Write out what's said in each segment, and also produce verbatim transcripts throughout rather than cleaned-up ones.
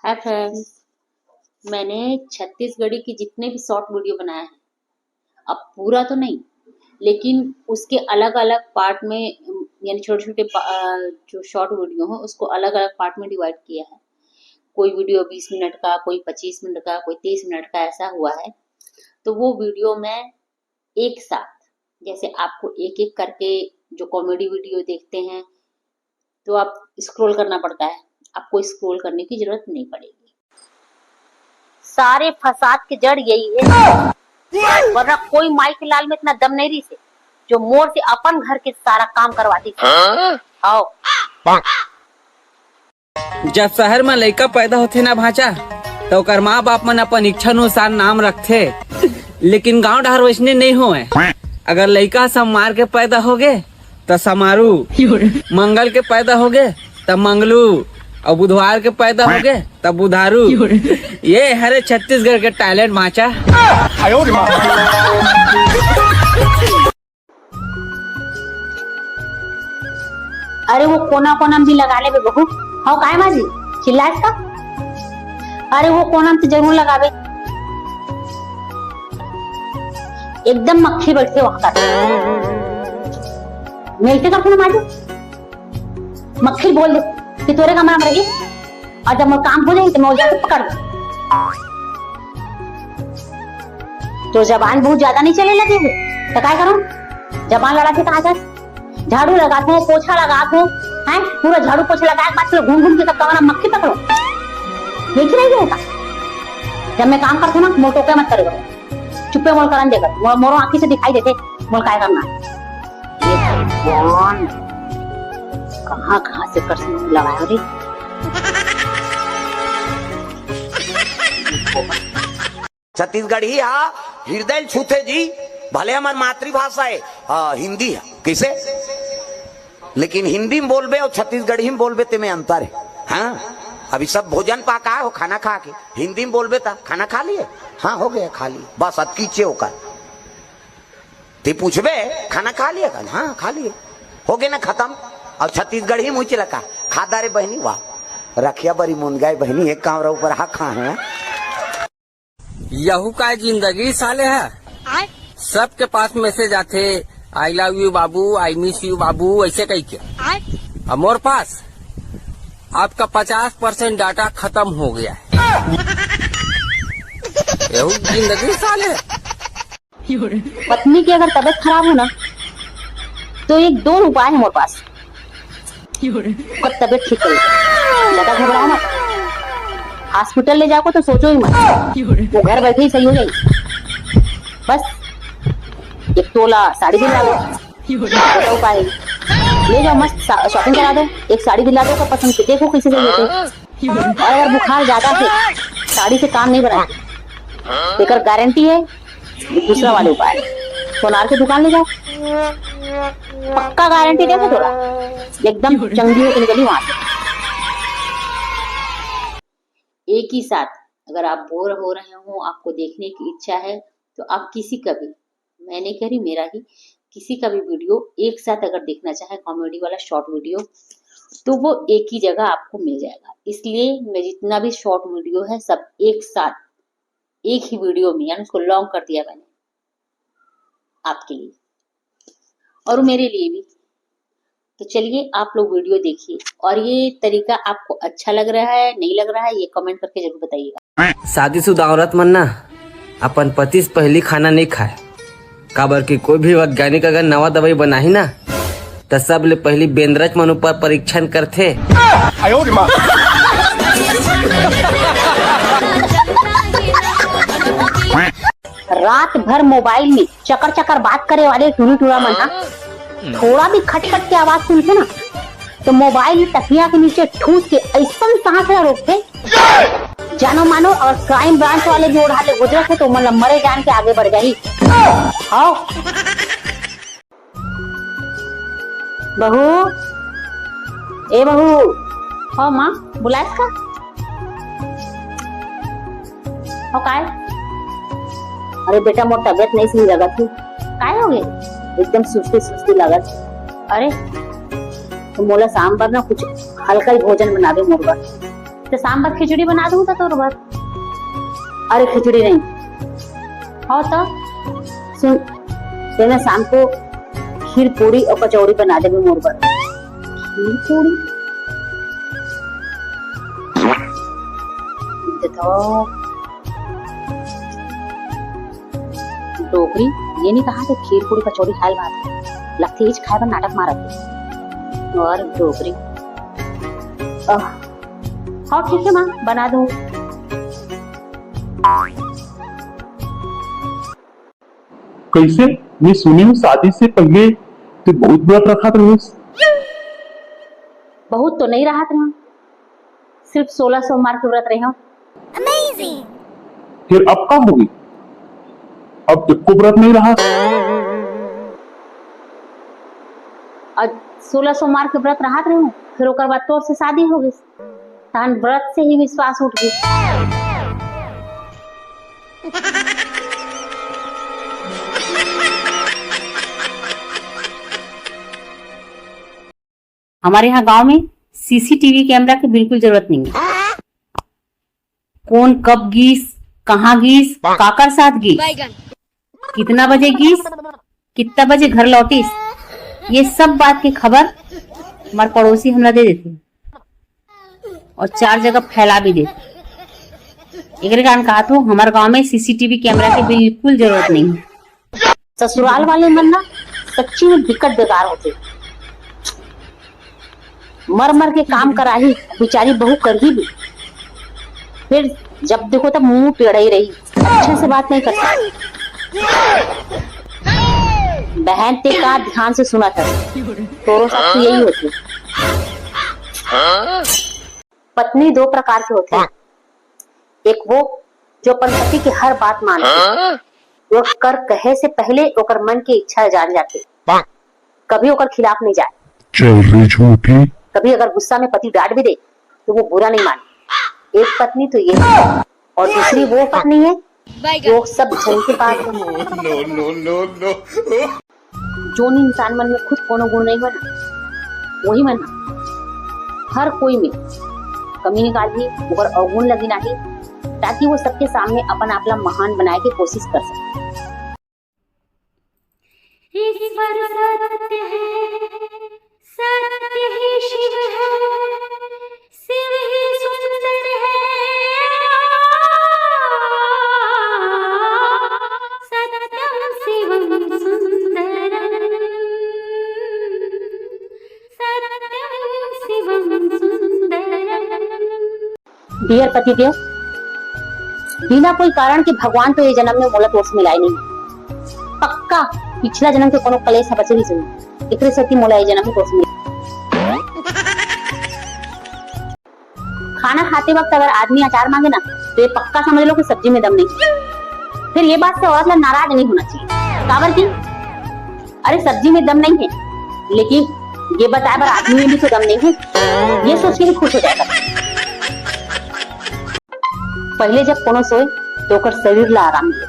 Hi friends, मैंने छत्तीसगढ़ी की जितने भी शॉर्ट वीडियो बनाए हैं, अब पूरा तो नहीं, लेकिन उसके अलग-अलग पार्ट में, यानी छोटे-छोटे पा-, अ, जो शॉर्ट वीडियो हैं, उसको अलग-अलग पार्ट में डिवाइड किया है। कोई वीडियो बीस मिनट का, कोई पच्चीस मिनट का, कोई तीस मिनट का, ऐसा हुआ है। तो वो वीडियो मैं एक साथ, जैसे आपको एक-एक करके जो कॉमेडी वीडियो देखते हैं, तो आप स्क्रॉल करना पड़ता है, आपको स्क्रॉल करने की जरूरत नहीं पड़ेगी। सारे फसाद के जड़ यही है, वरना कोई माई के लाल में इतना दम नहीं रही से, जो मोर से अपन घर के सारा काम करवाती से। हाँ? आओ। जब शहर म लइका पैदा होथे ना भांचा, त ओकर माँ बाप मन अपन इच्छा अनुसार नाम रखथे, लेकिन गांव डहर वइसने नइ होवय। अगर लइका सोमवार के पैदा होगे, त समारू, मंगल के पैदा होगे, त मंगलू, अउ बुधवार के पैदा होगे, त बुधारू। ये हरे छत्तीसगढ़ के टैलेंट भांचा। अरे वो कोना कोना में भी लगा लेबे बहू। हव काय माँ जी, चिल्लास का? अरे वो कोना में तो जरूर लगाबे, एकदम मक्खी बैठे वक्त। मिलते का फोन माँ जी, मक्खी बोल दे कि तोरे कमरा में रही। अउ जब मोर काम हो जाही त मैं जाके पकड़ लूं। तो जबान बहुत ज्यादा नहीं चले लगे हो, तो काय करूं? जबान लड़ा के कहा जाए, झाड़ू लगात हो, पोछा लगात हो, हैं? पूरा झाड़ू पोछा लगाए के बाद फिर घूम घूम के सब कमरा मक्खी पकड़ो, यही रह गया होता। जब मैं काम करती हूँ ना, मोर टोके मत करे करो, चुप्पे मोल करन दे कर, मोर, मोरो आंखी से दिखाई देते, मोल काय करना है। ये भगवान, कहाँ कहाँ से कर लगाया रे। छत्तीसगढ़ी हा हृदय ल छूथे जी, भले हमर मातृभाषा है, आ, हिंदी है, किसे? लेकिन हिंदी में बोलबे अउ छत्तीसगढ़ी में बोलबे, तेमे अंतर है। हाँ, अभी सब भोजन पाका हो, खाना खा के हिंदी में बोलबे त खाना खा लिए, हाँ हो गया, खा लिए, बस अतकी चे ओकर। ते पूछबे, "खाना खा लिया?" कहा, "हाँ, खा लिए।" हो गए ना खत्म। अउ छत्तीसगढ़ी मुँह चिलका, "खादा रे बहनी, वाह, रखिया बरी मुनगाय बहनी, एक कांवरा ऊपर हा खा है।" यहू का जिंदगी साले है। सबके पास मैसेज आथे, "I love you बाबू, I miss you बाबू", ऐसे कह के। अब मोर पास, "आपका पचास परसेंट डेटा खत्म हो गया है।" यहू जिंदगी साले है। पत्नी की अगर तबीयत खराब हो ना, तो एक दो उपाय है मोर पास। ओकर तबीयत ठीक करो, ज्यादा घबराओ मत। हॉस्पिटल ले जाओ तो सोचो ही मत, वो घर बैठे ही सही हो जाएगी। बस एक तोला साड़ी दिला दो, छोटा उपाय है। ले जाओ, मस्त शॉपिंग करा दो, एक साड़ी दिला दो, ओकर पसंद की, देखो कैसे सही होते। और अगर बुखार ज्यादा है, साड़ी से काम नहीं बना, एकर गारंटी है, दूसरा वाले उपाय, सोनार की दुकान ले जाओ, पक्का गारंटी देंगे तोला, एकदम चंगी होके निकली वहां से। एक ही साथ अगर आप बोर हो रहे हो, आपको देखने की इच्छा है, तो आप किसी का भी, मैं नहीं कह रही, मेरा ही, किसी का भी वीडियो एक साथ अगर देखना चाहे, कॉमेडी वाला शॉर्ट वीडियो, तो वो एक ही जगह आपको मिल जाएगा। इसलिए मैं जितना भी शॉर्ट वीडियो है, सब एक साथ एक ही वीडियो में, यानी उसको लॉन्ग कर दिया मैंने आपके लिए और मेरे लिए भी। तो चलिए आप लोग वीडियो देखिए, और ये तरीका आपको अच्छा लग रहा है, नहीं लग रहा है, ये कमेंट करके जरूर बताइएगा। शादीशुदा औरत मन ना अपन पति से पहली खाना नहीं खाए, काबर कि कोई भी वैज्ञानिक अगर नवा दवाई बनाही ना, त सबले पहली बेंदरच मन ऊपर परीक्षण करथे। रात भर मोबाइल में चकर चकर बात करे वाले टूरी टूरा मन हा थोड़ा भी खटखट के आवाज सुनथे ना, तो मोबाइल तकिया के नीचे ठूस के ऐसन सांस ला रोकथे, जानो मानो अगर क्राइम ब्रांच वाले भी ओढ़ा ले गुजरत हे, तो ओमन ला मरे जान के आगे बढ़ जाही। हव। बहू, ए बहू। हव माँ, बुलायस का? हव काय? अरे बेटा, मोर तबियत नहीं सही लगत हे। काय हो गए? एकदम सुस्ती सुस्ती लगत हे। अरे, तो मोला शाम बर ना कुछ हल्का ही भोजन बना दे मोर बर। तो शाम बर खिचड़ी बना दूं तो तोर बर? अरे खिचड़ी नहीं। हाँ तो? सुन, तेने शाम को खीर पूड़ी और कचौड़ी बना देबे मोर बर। खीर पूड़ी? ये तो डोकरी, ये नहीं कहा कि खीर पूड़ी कचौड़ी खाए बात है। लगती है खाए पर नाटक मारत है। और डोकरी। आह, हाँ ठीक है माँ, बना दूँ। कैसे? मैं सुनी हूँ शादी से पहले तो बहुत व्रत रखा था। बहुत तो नहीं रहा था, सिर्फ सोलह सोमवार के व्रत रहे हूँ। फिर अब का होगी? अब एको व्रत नहीं रहा। आज सोलह सोमवार के व्रत रहा रहे हूँ, फिर ओकर बाद तोर से शादी हो गई। तहन व्रत से ही विश्वास उठ गई। हमारे यहाँ गांव में सीसीटीवी कैमरा की बिल्कुल जरूरत नहीं है। कौन कब गीस, कहाँ गीस, काकर साथ गीस, कितना बजे गीस, कितना बजे घर लौटिस, ये सब बात की खबर हमारे पड़ोसी हमला दे देती है और चार जगह फैला भी देती। एकरे कारण कहा तो हमारे गांव में सीसीटीवी कैमरा की बिल्कुल जरूरत नहीं है। ससुराल वाले मन ना सच्ची में बिकट बेकार होते। मर मर के काम कराही, बेचारी बहू करही भी। फिर जब देखो तब मुंह टेढ़ा ही रही, अच्छे से बात नहीं कर सकती। बहन ते का ध्यान से सुना था, तोरो साथ तो यही होती। पत्नी दो प्रकार के होते हैं। एक वो जो अपन पति की हर बात मानती, वो कर कहे से पहले ओकर मन की इच्छा जान जाती, कभी ओकर खिलाफ नहीं जाए। चल रही झूठी। कभी अगर गुस्सा में पति डांट भी दे तो वो बुरा नहीं माने। एक पत्नी तो ये है, और दूसरी वो पत्नी है जो सब जन के पास है। जोन इंसान मन में खुद कोनो गुण नहीं बना, वही मन हर कोई में कमी निकालही, ओकर अवगुण ला गिनाही, ताकि वो सबके सामने अपन आप ला महान बनाए के कोशिश कर सके। ईश्वर सत्य है, सत्य ही शिव है, शिव ही सुंदर है। सत्यम शिवम सुंदरम, सत्यम शिवम सुंदरम। डियर पतिदेव, बिना कोई कारण के भगवान तो ये जन्म में मोला तोर से मिलाए नहीं। पक्का पिछला जन्म के कोनो कलेश ह बचे रहिस होही, एकरे सेती मोला ये जन्म में तोर से मिलाए। खाना खाते वक्त अगर आदमी अचार मांगे ना, तो ये पक्का समझ लो कि सब्जी में दम नहीं। फिर ये बात से औरत ला नाराज नहीं होना चाहिए। काबर की अरे सब्जी में दम नहीं है, लेकिन ये बताए बर आदमी में भी तो दम नहीं है, ये सोच के भी खुश हो जाएगा। पहले जब कोनो सोए तो ओकर शरीर ला आराम मिले,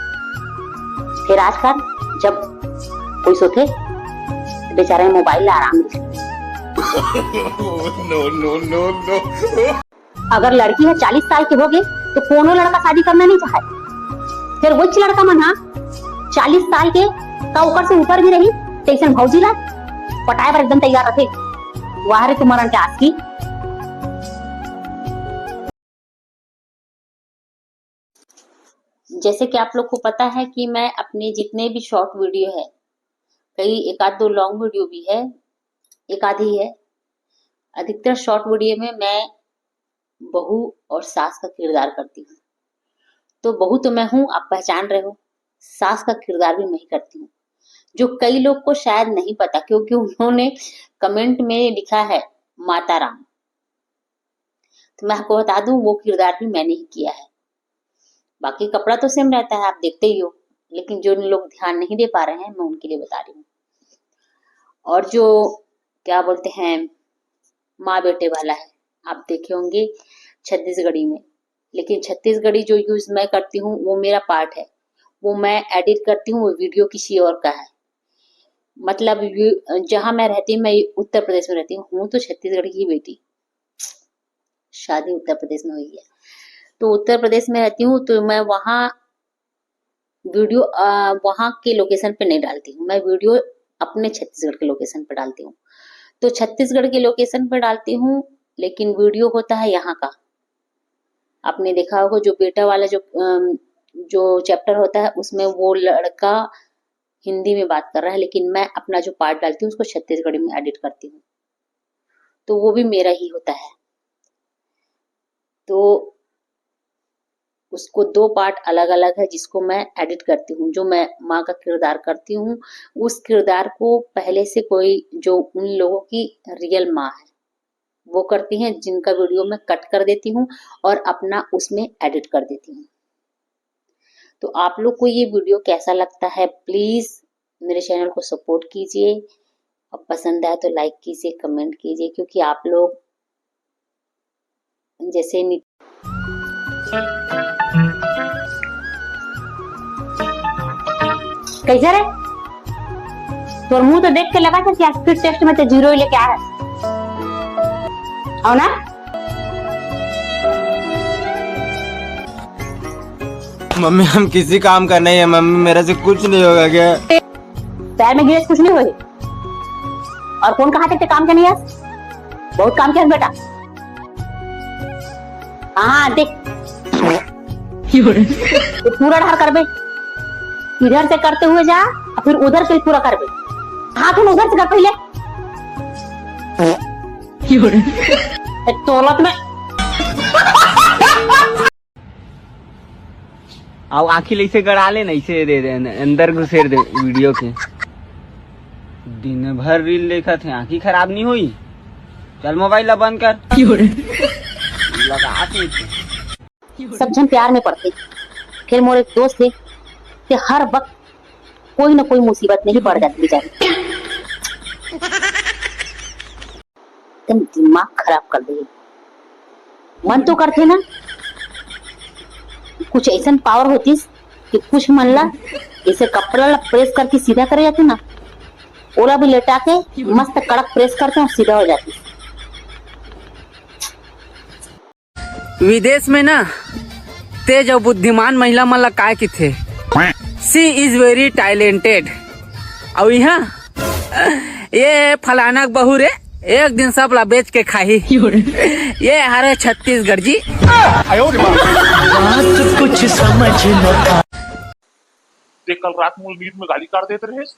फिर आजकल जब कोई सोते तो बेचारे मोबाइल ला आराम मिले। No, no, no, no। अगर लड़की ह चालीस साल के होगे तो कोनो लड़का शादी करना नहीं चाहे। फिर वही लड़का मन ह चालीस साल के का ओकर से ऊपर भी रही, तैसन भौजी ला पटाए बर एकदम तैयार रथे। वाह रे तुम्हारा के आस की। जैसे कि आप लोग को पता है कि मैं अपने जितने भी शॉर्ट वीडियो है, कई एक आध दो लॉन्ग वीडियो भी है, एक आधी है, अधिकतर शॉर्ट वीडियो में मैं बहू और सास का किरदार करती हूँ। तो बहू तो मैं हूँ, आप पहचान रहे हो, सास का किरदार भी मैं ही करती हूँ, जो कई लोग को शायद नहीं पता, क्योंकि उन्होंने कमेंट में लिखा है माता राम। तो मैं आपको बता दूं, वो किरदार भी मैंने ही किया है। बाकी कपड़ा तो सेम रहता है, आप देखते ही हो, लेकिन जो लोग ध्यान नहीं दे पा रहे हैं, मैं उनके लिए बता रही हूँ। और जो क्या बोलते हैं, माँ बेटे वाला है, आप देखे होंगे छत्तीसगढ़ी में, लेकिन छत्तीसगढ़ी जो यूज मैं करती हूँ वो मेरा पार्ट है, वो मैं एडिट करती हूँ, वो वीडियो किसी और का है। मतलब जहाँ मैं रहती हूँ, मैं उत्तर प्रदेश में रहती हूँ, हूँ तो छत्तीसगढ़ की बेटी। शादी उत्तर प्रदेश में हुई है। तो उत्तर प्रदेश में रहती हूँ, तो मैं वहाँ वीडियो, अ, वहाँ के लोकेशन पे नहीं डालती हूँ, मैं वीडियो अपने छत्तीसगढ़ के लोकेशन पे डालती हूँ। तो छत्तीसगढ़ के लोकेशन पे डालती हूँ, लेकिन वीडियो होता है यहाँ का। आपने देखा होगा, जो बेटा वाला जो, अम, जो चैप्टर होता है, उसमें वो लड़का हिंदी में बात कर रहा है, लेकिन मैं अपना जो पार्ट डालती हूँ, उसको छत्तीसगढ़ी में एडिट करती हूँ, तो वो भी मेरा ही होता है। तो उसको दो पार्ट अलग-अलग है, जिसको मैं एडिट करती हूँ। जो मैं माँ का किरदार करती हूँ, उस किरदार को पहले से कोई, जो उन लोगों की रियल माँ है, वो करती हैं, जिनका वीडियो मैं कट कर देती हूँ और अपना उसमें एडिट कर देती हूँ। तो आप लोग को ये वीडियो कैसा लगता है, प्लीज मेरे चैनल को सपोर्ट कीजिए, और पसंद आए तो लाइक कीजिए, कमेंट कीजिए, क्योंकि आप लोग जैसे नि- कैसे रे? तोर मुंह तो देख के लगा था कि आज फिर टेस्ट में तो जीरो ही लेके आ रहा है, हो ना? मम्मी, हम किसी काम का नहीं है मम्मी, मेरे से कुछ नहीं होगा क्या? पैर में गिरे से कुछ नहीं होई। और कौन कहा थे काम का नहीं है? बहुत काम किया बेटा। हाँ देख, ये पूरा ढार करबे, इधर से करते हुए जा और फिर उधर से पूरा करबे। हाँ, तुम उधर से कर पहले। तोलत में अउ आँखी ल अइसे गड़ा ले न, अइसे दे दे, अंदर घुसेर दे वीडियो के। दिन भर रील देखत हे, आँखी खराब नहीं होई? चल मोबाइल ला बंद कर। लगा के। सब झन प्यार में पड़थे। फिर मोर एक दोस्त हे, ते हर वक्त कोई ना कोई मुसीबत में ही पड़ जाथे बेचारी। एकदम दिमाग खराब कर दे। मन तो करथे ना, कुछ ऐसन पावर होतिस कि कुछ मन ला, जैसे कपड़ा ला प्रेस करके सीधा करे जाथे ना, ओला भी लेटा के मस्त कड़क प्रेस करते हैं, सीधा हो जाती। विदेश में ना तेज अउ बुद्धिमान महिला मन ला काय किथे, she is very talented। अउ इहाँ ये फलाना के बहू रे, एक दिन सब ला बेच के खाही। ये हरे छत्तीसगढ़ जी। बात कुछ समझ न आ। ते कल रात मोर नींद में गाली काट देत रहेस।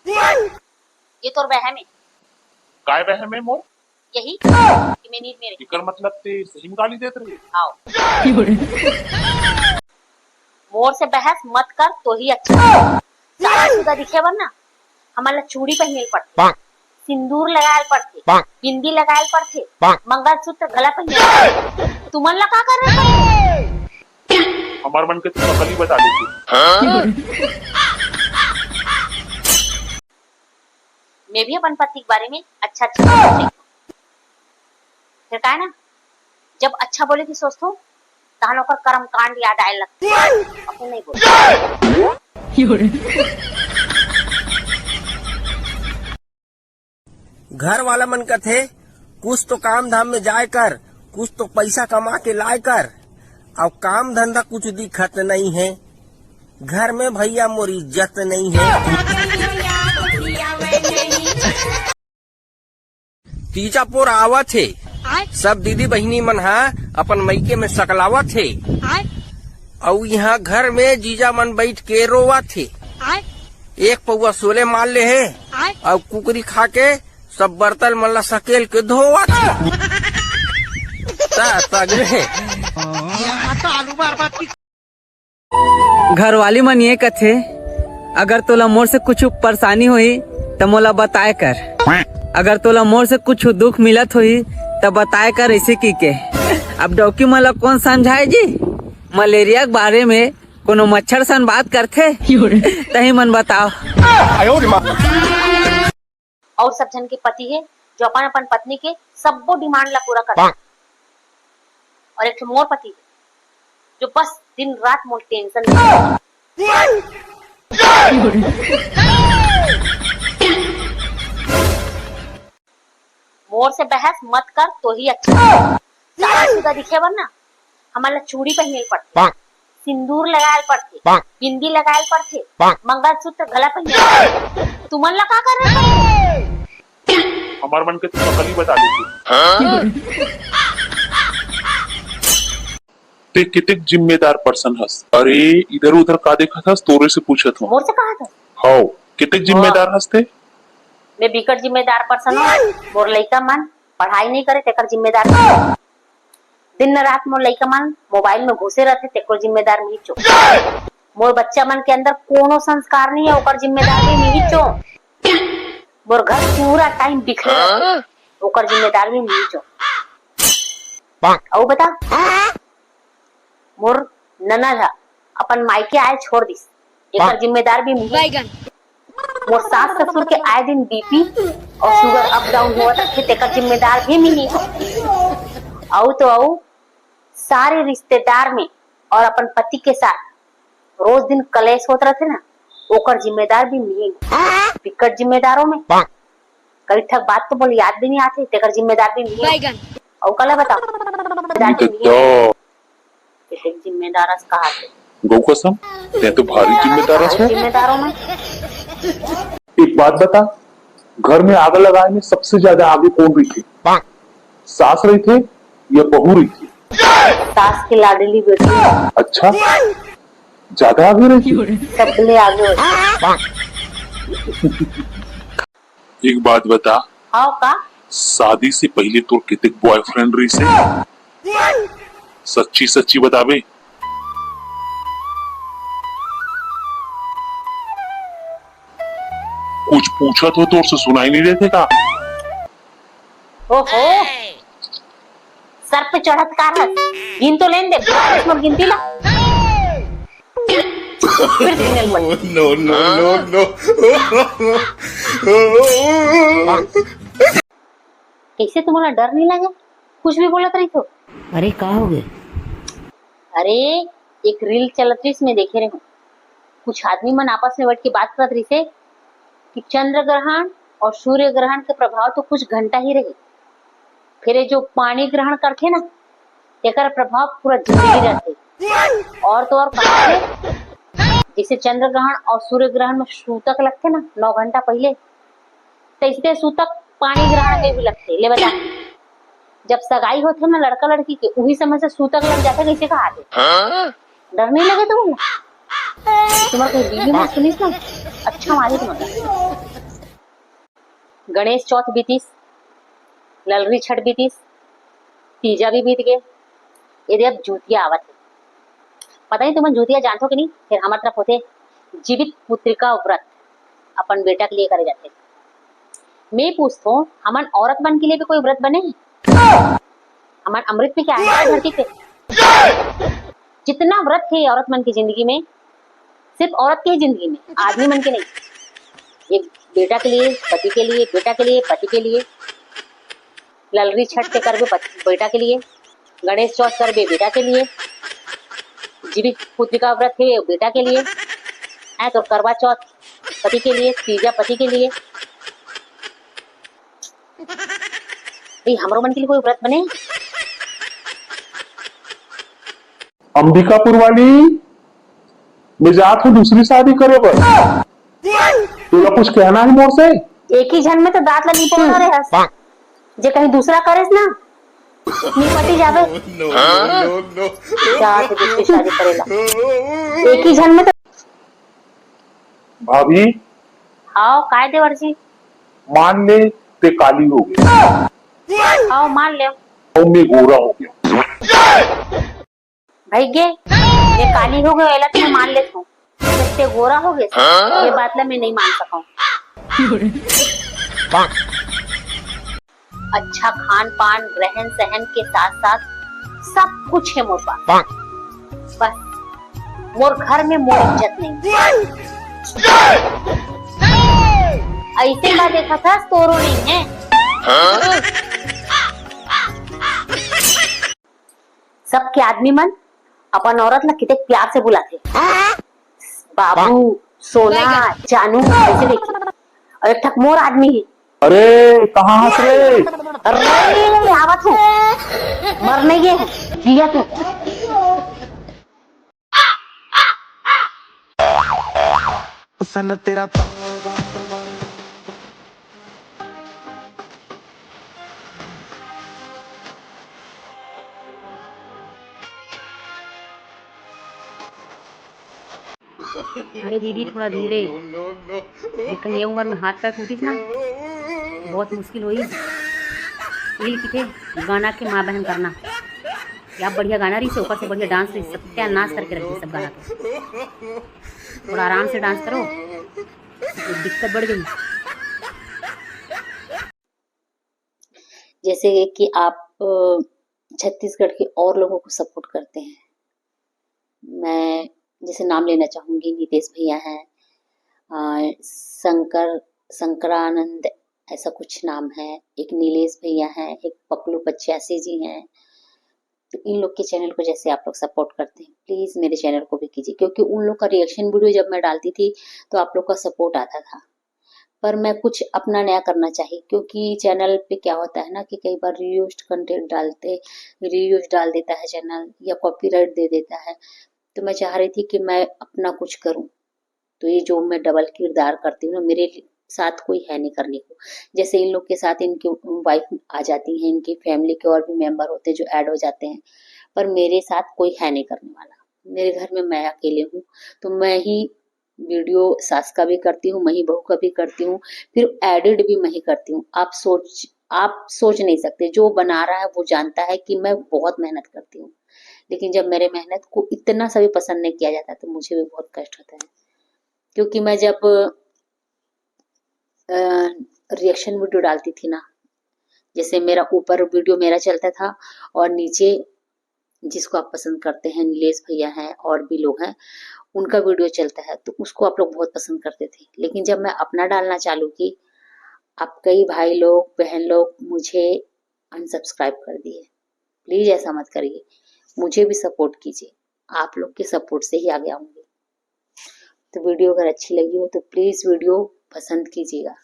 ये तोर बहम हे। काय बहम हे मोर? यही कि मैं नींद में रही। एकर मतलब ते सही में गाली देत रहे। आओ। मोर से बहस मत कर तो ही अच्छा। शादीशुदा दिखे बर ना, हमन ला चूड़ी पहने ल पड़थे, सिंदूर लगाए ल पड़थे, बिंदी लगाए ल पड़थे, मंगलसूत्र गला पहने ल पड़थे। तुमन ला का कर रहे? हमार मन के तो नकली बता देते। मैं भी अपन पति के बारे में अच्छा अच्छा सोचती हूँ। फिर का है ना, जब अच्छा बोले की सोचथो, तहन ओकर कर्म कांड याद आए लगथे। अपन नहीं बोल। घर वाला मन कथे, कुछ तो काम धाम में जाए कर, कुछ तो पैसा कमा के लाए कर। अब काम धंधा कुछ दिखत नहीं है, घर में भैया मोर इज्जत नहीं है। तीजा पोर आवत हे, सब दीदी बहिनी मन हा अपन मइके में सकलावत हे। अउ इहाँ घर में जीजा मन बैठ के रोवत हे। एक पौवा सोले मार ले हे, अउ कुकरी खा के सब बर्तन मन ला सकेल के धोवत हे। ता तगड़े। घरवाली मन ये कथे, अगर तोला मोर से कुछ परेशानी होही, त मोला बताए कर। अगर तोला मोर से कुछ दुख मिलत होही, त बताए कर, ऐसे की के। अब डौकी मन ला कौन समझाए जी? मलेरिया के बारे में कोनो मच्छर सन बात करथे? तही मन बताओ। और सब झन के पति हे जो अपन अपन पत्नी के सब्बो डिमांड ला पूरा करथे। और एक ठो मोर पति हे जो बस दिन रात मोर टेंशन लेथे। मोर से बहस मत कर तो ही अच्छा। शादीशुदा दिखे बर ना, हमन ला चूड़ी पहिने ल पड़थे, सिंदूर लगाए ल पड़थे, बिंदी लगाए ल पड़थे, मंगलसूत्र, गला पहिने ल पड़थे। तुमन ला का करना पड़थे? हमर मन के तो शकल ही बता देते। ते कितेक जिम्मेदार person हस? अरे, इधर उधर का देखत हस? तोरे से पूछत हूँ। मोर से कहा था? हव, कितेक जिम्मेदार हस ते? मैं बिकट जिम्मेदार person हूँ। मोर लइका मन पढ़ाई नहीं करे, तेकर जिम्मेदार। दिन रात मोर लइका मन मोबाइल में घुसे रहथे, तेकर जिम्मेदार मैं ही चो। मोर बच्चा मन के अंदर कोनो संस्कार नहीं है, ओकर जिम्मेदार भी मैं ही चो। मोर घर पूरा टाइम बिखरे रहथे, ओकर जिम्मेदार भी मैं ही चो। अउ बता, मोर ननद ह अपन मायके आए छोड़ दिस, एकर जिम्मेदार भी मैं ही। मोर सास ससुर के आए दिन बीपी अउ शुगर अप डाउन होवत रथे, तेकर जिम्मेदार भी मैं ही। अउ तो अउ, सारे रिश्तेदार में अउ अपन पति के साथ रोज दिन कलेश होत रथे ना, ओकर जिम्मेदार भी मैं ही। बिकट जिम्मेदार हो मैं। कई ठक बात तो मोला याद भी नहीं आथे, तेकर जिम्मेदार भी मैं ही। अउ काला बताओ, जिम्मेदार भी मैं ही। कितेक जिम्मेदार अस कहाथे। गौ कसम, ते तो भारी जिम्मेदार अस। जिम्मेदार हो मैं। एक बात बता, घर में आग लगाए में सबसे ज्यादा आगे कौन रहिथे? सास रहिथे या बहू रहिथे? सास के लाडली बेटी। अच्छा, ज्यादा आगे रहिथे? सबले आगे होथे। एक बात बता। हाँ का? शादी से पहले तोर कितेक boyfriend रहिसे? सच्ची सच्ची बताबे। कुछ पूछत हो, तोर से सुनाई नहीं देथे का? ओहो, सर पे चढ़त कार हस, गिन तो लेन दे, पूरा मोर गिनती ला। फिर गिने ल पड़। No, no, no, no। कैसे तुम्हारा डर नहीं लगे? कुछ भी बोलत रहिथो। अरे, का हो गए? अरे, एक reel चलत रहिस, मैं देखे रहूं। कुछ आदमी मन आपस में बैठ के बात करत रहिसे कि चंद्र ग्रहण और सूर्य ग्रहण के प्रभाव तो कुछ घंटा ही रही, फिर ये जो पानी ग्रहण करथे ना, तेकर प्रभाव पूरा जिंदगी रहथे। और तो और कहा थे, जैसे चंद्र ग्रहण और सूर्य ग्रहण में सूतक लगथे ना नौ घंटा पहले, तैसे सूतक पानी ग्रहण में भी लगथे। ले बता, जब सगाई होथे ना लड़का लड़की के, उही समय से सूतक लग जाथे, कैसे कहा थे? डर नहीं लगे तुमन ला? तुम्हारे कोई बीवी माँ सुनिस ना, अच्छा मारी तुम्हारा। गणेश चौथ बीतिस, ललरी छठ बीतिस, तीजा भी बीत गए, ये दे अब जूतिया आवत है। पता नहीं तुमन जूतिया जानथो कि नहीं? फिर हमर तरफ होथे जीवित पुत्रिका व्रत, अपन बेटा के लिए करे जाथे। मैं पूछथो, हमन औरत मन के लिए भी कोई व्रत बने हे? हमन अमृत में क्या है धरती पे? जितना व्रत है औरत मन की जिंदगी में, सिर्फ औरत के ही जिंदगी में, आदमी मन के नहीं। एक बेटा के लिए, पति के लिए, बेटा के लिए, पति के लिए, ललरी छठ के करबे पति, बेटा के लिए, गणेश चौथ करबे बेटा के लिए, जीवित पुत्रिका व्रत है बेटा के लिए, है तो करवा चौथ पति के लिए, तीजा पति के लिए। ए, हमरो मन के लिए कोई व्रत बने? अंबिकापुर वाली, मैं जात हूँ दूसरी शादी करे बर। तोला कुछ कहना है मोर से? एक ही झन में तो दांत ला निपोना रहे हस। जे कहीं दूसरा करेस ना, निपटी जावे। No, no, no, no। जात है दूसरी शादी करेला। एक ही झन में तो। भाभी। हाँ, काय देवर जी? मान ले, ते काली हो गई। हाँ, मान ले। और मैं गोरा हो गया। भाई गे, ये काली हो गए, एला तो मैं मान लेता हूँ। जब ते गोरा हो गए, ये बात ला मैं नहीं मान सका हूँ। अच्छा खान पान, रहन सहन के साथ साथ सब कुछ है मोर पास। बस मोर घर में मोर इज्जत नहीं। ऐसे का देखा था, तोरो नहीं है। सबके आदमी मन अपन औरत ला कितेक प्यार से बुलाथे, बाबू, सोना, जानू, ऐसे कहिके। और एक ठक मोर आदमी है, अरे, कहाँ हस रे? अरे, आवत हूँ। मर नहीं गए, जिया तू। सन तेरा। अरे दीदी, थोड़ा धीरे। लेकिन ये उम्र में हाथ पैर टूटिस ना, बहुत मुश्किल होई। इल किथे गाना के माँ बहन करना। क्या बढ़िया गाना रही से, ऊपर से बढ़िया डांस रही, सत्यानाश करके रख दी सब गाना के। थोड़ा आराम से डांस करो, ये दिक्कत बढ़ गई। जैसे कि आप, अ, छत्तीसगढ़ के और लोगों को सपोर्ट करते हैं, मैं जैसे नाम लेना चाहूँगी, नितेश भैया हैं, अ, शंकर, शंकरानंद, ऐसा कुछ नाम है, एक नीलेश भैया हैं, एक पकलू पचासी जी हैं। तो इन लोग के चैनल को जैसे आप लोग सपोर्ट करते हैं, प्लीज मेरे चैनल को भी कीजिए, क्योंकि उन लोग का रिएक्शन वीडियो जब मैं डालती थी तो आप लोग का सपोर्ट आता था, पर मैं कुछ अपना नया करना चाहिए, क्योंकि चैनल पे क्या होता है ना कि कई बार रीयूज्ड कंटेंट डालते, रीयूज डाल देता है चैनल या कॉपीराइट दे देता है। तो मैं चाह रही थी कि मैं अपना कुछ करूं। तो ये जो मैं डबल किरदार करती हूँ ना, मेरे साथ कोई है नहीं करने को। जैसे इन लोग के साथ इनकी वाइफ आ जाती हैं, इनकी फैमिली के और भी मेंबर होते हैं जो ऐड हो जाते हैं, पर मेरे साथ कोई है नहीं करने वाला। मेरे घर में मैं अकेले हूँ, तो मैं ही वीडियो सास का भी करती हूँ, मैं ही बहू का भी करती हूँ, फिर एडिट भी मैं ही करती हूँ। आप सोच आप सोच नहीं सकते, जो बना रहा है वो जानता है कि मैं बहुत मेहनत करती हूँ। लेकिन जब मेरे मेहनत को इतना सा भी पसंद नहीं किया जाता तो मुझे भी बहुत कष्ट होता है, क्योंकि मैं जब रिएक्शन वीडियो डालती थी ना, जैसे मेरा ऊपर वीडियो मेरा चलता था और नीचे जिसको आप पसंद करते हैं, नीलेश भैया हैं और भी लोग हैं, उनका वीडियो चलता है, तो उसको आप लोग बहुत पसंद करते थे। लेकिन जब मैं अपना डालना चालू की, आप कई भाई लोग, बहन लोग मुझे अनसब्सक्राइब कर दिए। प्लीज ऐसा मत करिए, मुझे भी सपोर्ट कीजिए, आप लोग के सपोर्ट से ही आगे आऊंगी। तो वीडियो अगर अच्छी लगी हो तो प्लीज वीडियो पसंद कीजिएगा,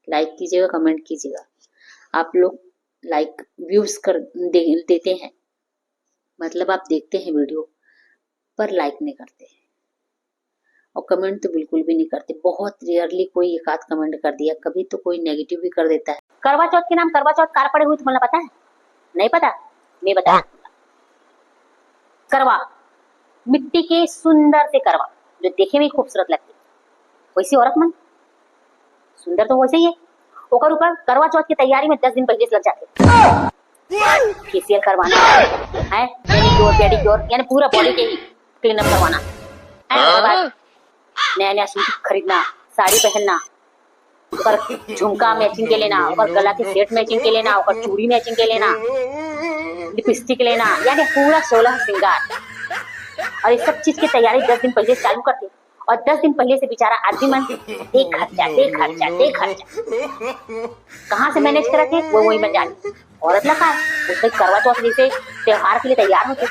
लाइक कीजिएगा, कमेंट कीजिएगा। आप लोग लाइक व्यूज कर दे, देते हैं, मतलब आप देखते हैं वीडियो पर लाइक नहीं करते और कमेंट तो बिल्कुल भी नहीं करते। बहुत रेयरली कोई एक आध कमेंट कर दिया, कभी तो कोई नेगेटिव भी कर देता है। करवा चौथ के नाम करवा चौथ कार पड़े हुए तुम्हें पता है? नहीं पता? मैं बता। करवा, मिट्टी के सुंदर से करवा, जो देखे में ही खूबसूरत लगती, वैसी औरत मन सुंदर तो वैसे ही है। ओकर ऊपर करवा चौथ की तैयारी में दस दिन पहले से लग जाते। फेशियल करवाना है, मैनिक्योर, पेडिक्योर, यानी पूरा बॉडी के ही क्लीनअप करवाना है। ओकर बाद नया नया सूट खरीदना, साड़ी पहनना, ओकर झुमका मैचिंग के लेना, ओकर गला के सेट मैचिंग के लेना, ओकर चूड़ी मैचिंग के लेना, लिपस्टिक लेना, यानी पूरा सोलह श्रृंगार। और ये सब चीज की तैयारी दस दिन पहले चालू करते। और दस दिन पहले से बेचारा आदमी मन दे खर्चा, दे खर्चा, दे खर्चा। कहाँ से मैनेज करत हे, वो वही मन जाने। औरत ला का है, उसने करवा चौथ जैसे त्योहार के लिए तैयार होते।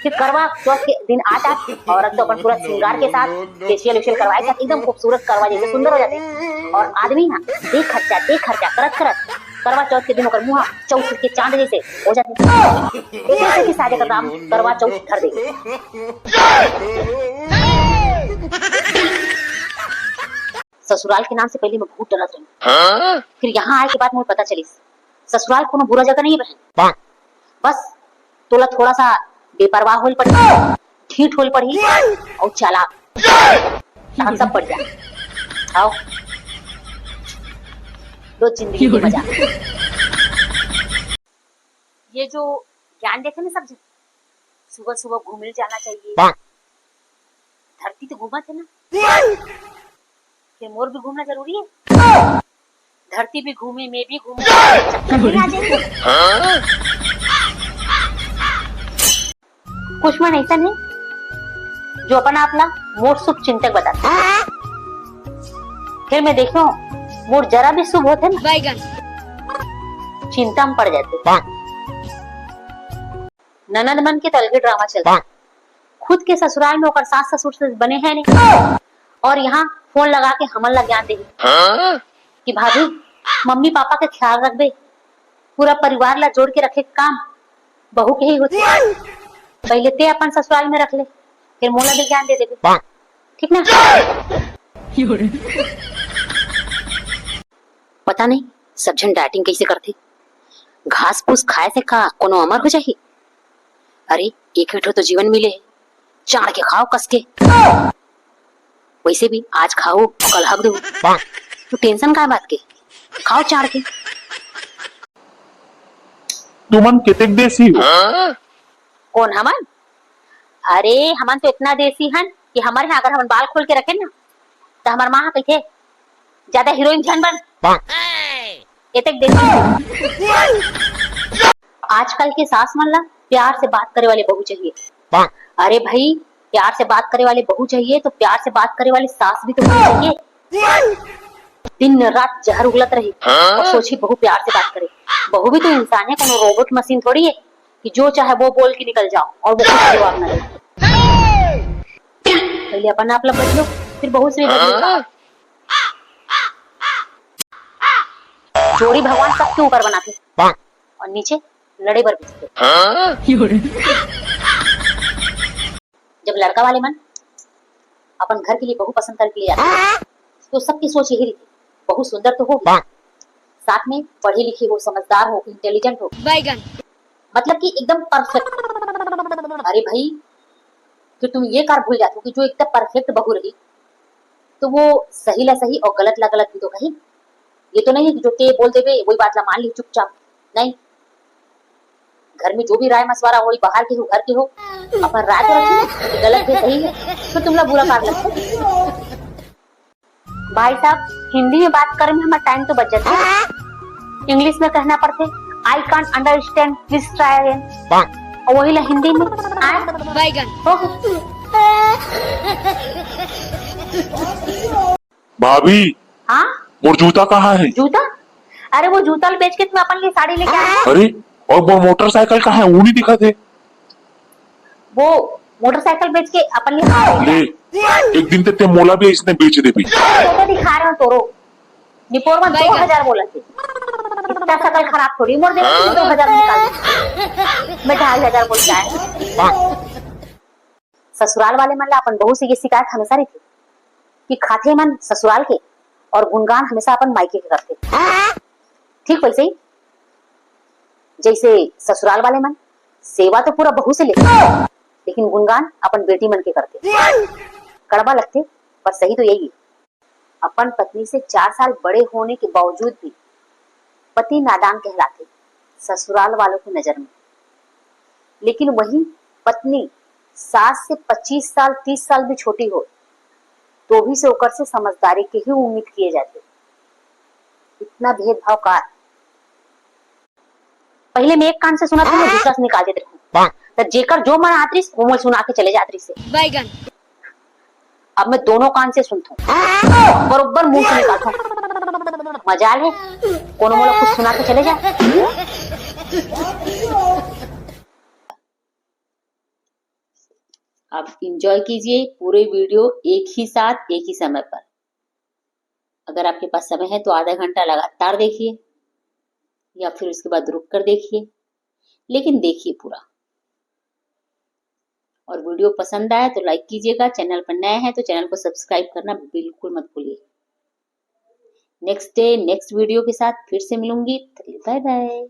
फिर करवा चौथ के दिन आ जात, औरत तो अपन पूरा श्रृंगार के साथ, फेशियल वेशियल करवाए के साथ एकदम खूबसूरत करवा जैसे सुंदर हो जाते। और आदमी ना दे खर्चा, दे खर्चा करत करत करवा चौथ के दिन ओकर मुंह चौथ के चांद जैसे हो जाते। एक ऐसे की सारे का काम करवा चौथ धर दे। ससुराल के नाम से पहले मैं बहुत डरत रही, फिर यहाँ आए के बाद मुझे पता चलिस ससुराल कोनो बुरा जगह नहीं है बहन। बस तोला थोड़ा सा बेपरवाह होल पड़ी, ढीठ होल पड़ी और चालाक, तहन सब पड़ जाए। आओ, लो जिंदगी के मजा। ये जो ज्ञान देते ना सब जन, सुबह सुबह घूमे जाना चाहिए। धरती तो घूमत है ना, फिर मोर भी घूमना जरूरी है। धरती भी घूमे, मैं भी घूमूं, चक्कर नहीं आ जाएगी। कुछ मन ऐसा नहीं जो अपन आप ला मोर शुभ चिंतक बताते। फिर मैं देखो मोर जरा भी शुभ होते ना, चिंता में पड़ जाते। ननद मन के तो अलगे ड्रामा चलता, खुद के ससुराल में ओकर सास ससुर से बने हैं नहीं, और यहाँ फोन लगा के हमन ला ज्ञान दे कि भाभी मम्मी पापा के ख्याल रखबे, पूरा परिवार ला जोड़ के रखे के काम बहू के ही होथे। पहले ते अपन ससुराल में रख ले, फिर मोला भी ज्ञान दे देबे, ठीक ना? पता नहीं सब झन डाइटिंग कैसे करथे। घास फूस खाए से का कोनो अमर हो जाही? अरे, एक ठो तो जीवन मिले हे, चाड़ के खाओ कस के। वैसे भी आज खाओ, कल हक दो, तो टेंशन काय बात के? खाओ चाड़ के। तुमन केतेक देसी हो? कौन हमन? अरे, हमन तो इतना देसी हन कि हमर यहाँ अगर हमन बाल खोल के रखे ना, तो हमर माँ कहिथे, "ज्यादा हीरोइन झन बन।" एतेक देसी। आजकल के सास मन ला प्यार से बात करे वाले बहू चाहिए। अरे भाई, प्यार से बात करे वाले बहू चाहिए तो प्यार से बात करे वाली सास भी तो होनी चाहिए। दिन रात जहर उगलत रही और सोची बहू प्यार से बात करे। बहू भी तो इंसान है, कोनो रोबोट मशीन थोड़ी है कि जो चाहे वो बोल के निकल जाओ और वो कुछ जवाब ना दे। पहले अपन आप ला बदलो, फिर बहू से भी बदलो। जोड़ी भगवान सबके ऊपर बनाथे और नीचे लड़े बर बिछथे। जब लड़का वाले मन अपन घर के लिए बहू पसंद करके ले आथे, तो सबकी सोच यही रहिथे, बहू सुंदर तो होही, साथ में पढ़ी लिखी हो, समझदार हो, इंटेलिजेंट हो, मतलब कि एकदम परफेक्ट। अरे भाई, फिर तुम ये कार भूल जाते हो कि जो एकदम परफेक्ट बहू रही, तो वो सही ला सही और गलत ला गलत भी तो कही। ये तो नहीं है कि जो ते बोल देबे, वही बात ला मान ली चुपचाप। नहीं, घर में जो भी राय मशवरा हो, बाहर के हो, घर के हो, अपन राय तो रखी ना, कि गलत है, सही है, तो तुमला बुरा कार लगता है। भाई साहब, हिंदी में बात करे में हमर टाइम तो बच जाथे। इंग्लिश में कहना पड़थे, "I can't understand, please try again।" और वही ला हिंदी में, आए? बैगन। हो गया। भाभी, हाँ? मोर जूता कहाँ है? जूता? अरे, वो जूता ल बेच के तुम अपन लिए साड़ी लेके आए। अरे, और वो मोटरसाइकिल कहाँ है? वो नहीं दिखा थे। वो मोटरसाइकिल बेच के अपन लिए साड़ी ले, एक दिन ते, ते मोला भी इसने बेच देबी। तो, तो दिखा रहा हूँ तोरो। निपोर में दो हजार बोला थे। इतना शकल खराब थोड़ी मोर, देख, दो हजार निकाल दे। मैं ढाई हजार बोल के आया। ससुराल वाले मन ला अपन बहू से ये शिकायत हमेशा रहिथे कि खाथे मन ससुराल के और गुणगान हमेशा अपन मायके के करथे। ठीक वैसे ही जैसे ससुराल वाले मन सेवा तो पूरा बहू से लेथे, लेकिन गुणगान अपन बेटी मन के करथे। कड़वा लगथे, पर सही तो यही है। अपन पत्नी से चार साल बड़े होने के बावजूद भी पति नादान कहलाथे ससुराल वालों की नजर में। लेकिन वही पत्नी सास से पच्चीस साल, तीस साल भी छोटी हो, तो भी से ओकर से समझदारी के ही उम्मीद किए जाथे। इतना भेदभाव का? पहले मैं एक कान से सुना था, मैं दूसरा से निकाल देते रहूं। तो जेकर जो मन आत रहिस, वो मैं सुना के चले जात रहिस। बैगन। अब मैं दोनों कान से सुनता हूँ, बरोबर मुंह से निकालता हूँ। मजाल है, कोनो मोला कुछ सुना के चले जा। आप एंजॉय कीजिए पूरे वीडियो एक ही साथ, एक ही समय पर। अगर आपके पास समय है तो आधा घंटा लगातार देखिए, या फिर उसके बाद रुक कर देखिए, लेकिन देखिए पूरा। और वीडियो पसंद आए तो लाइक कीजिएगा, चैनल पर नए हैं तो चैनल को सब्सक्राइब करना बिल्कुल मत भूलिए। नेक्स्ट डे नेक्स्ट वीडियो के साथ फिर से मिलूंगी, तब तक बाय बाय।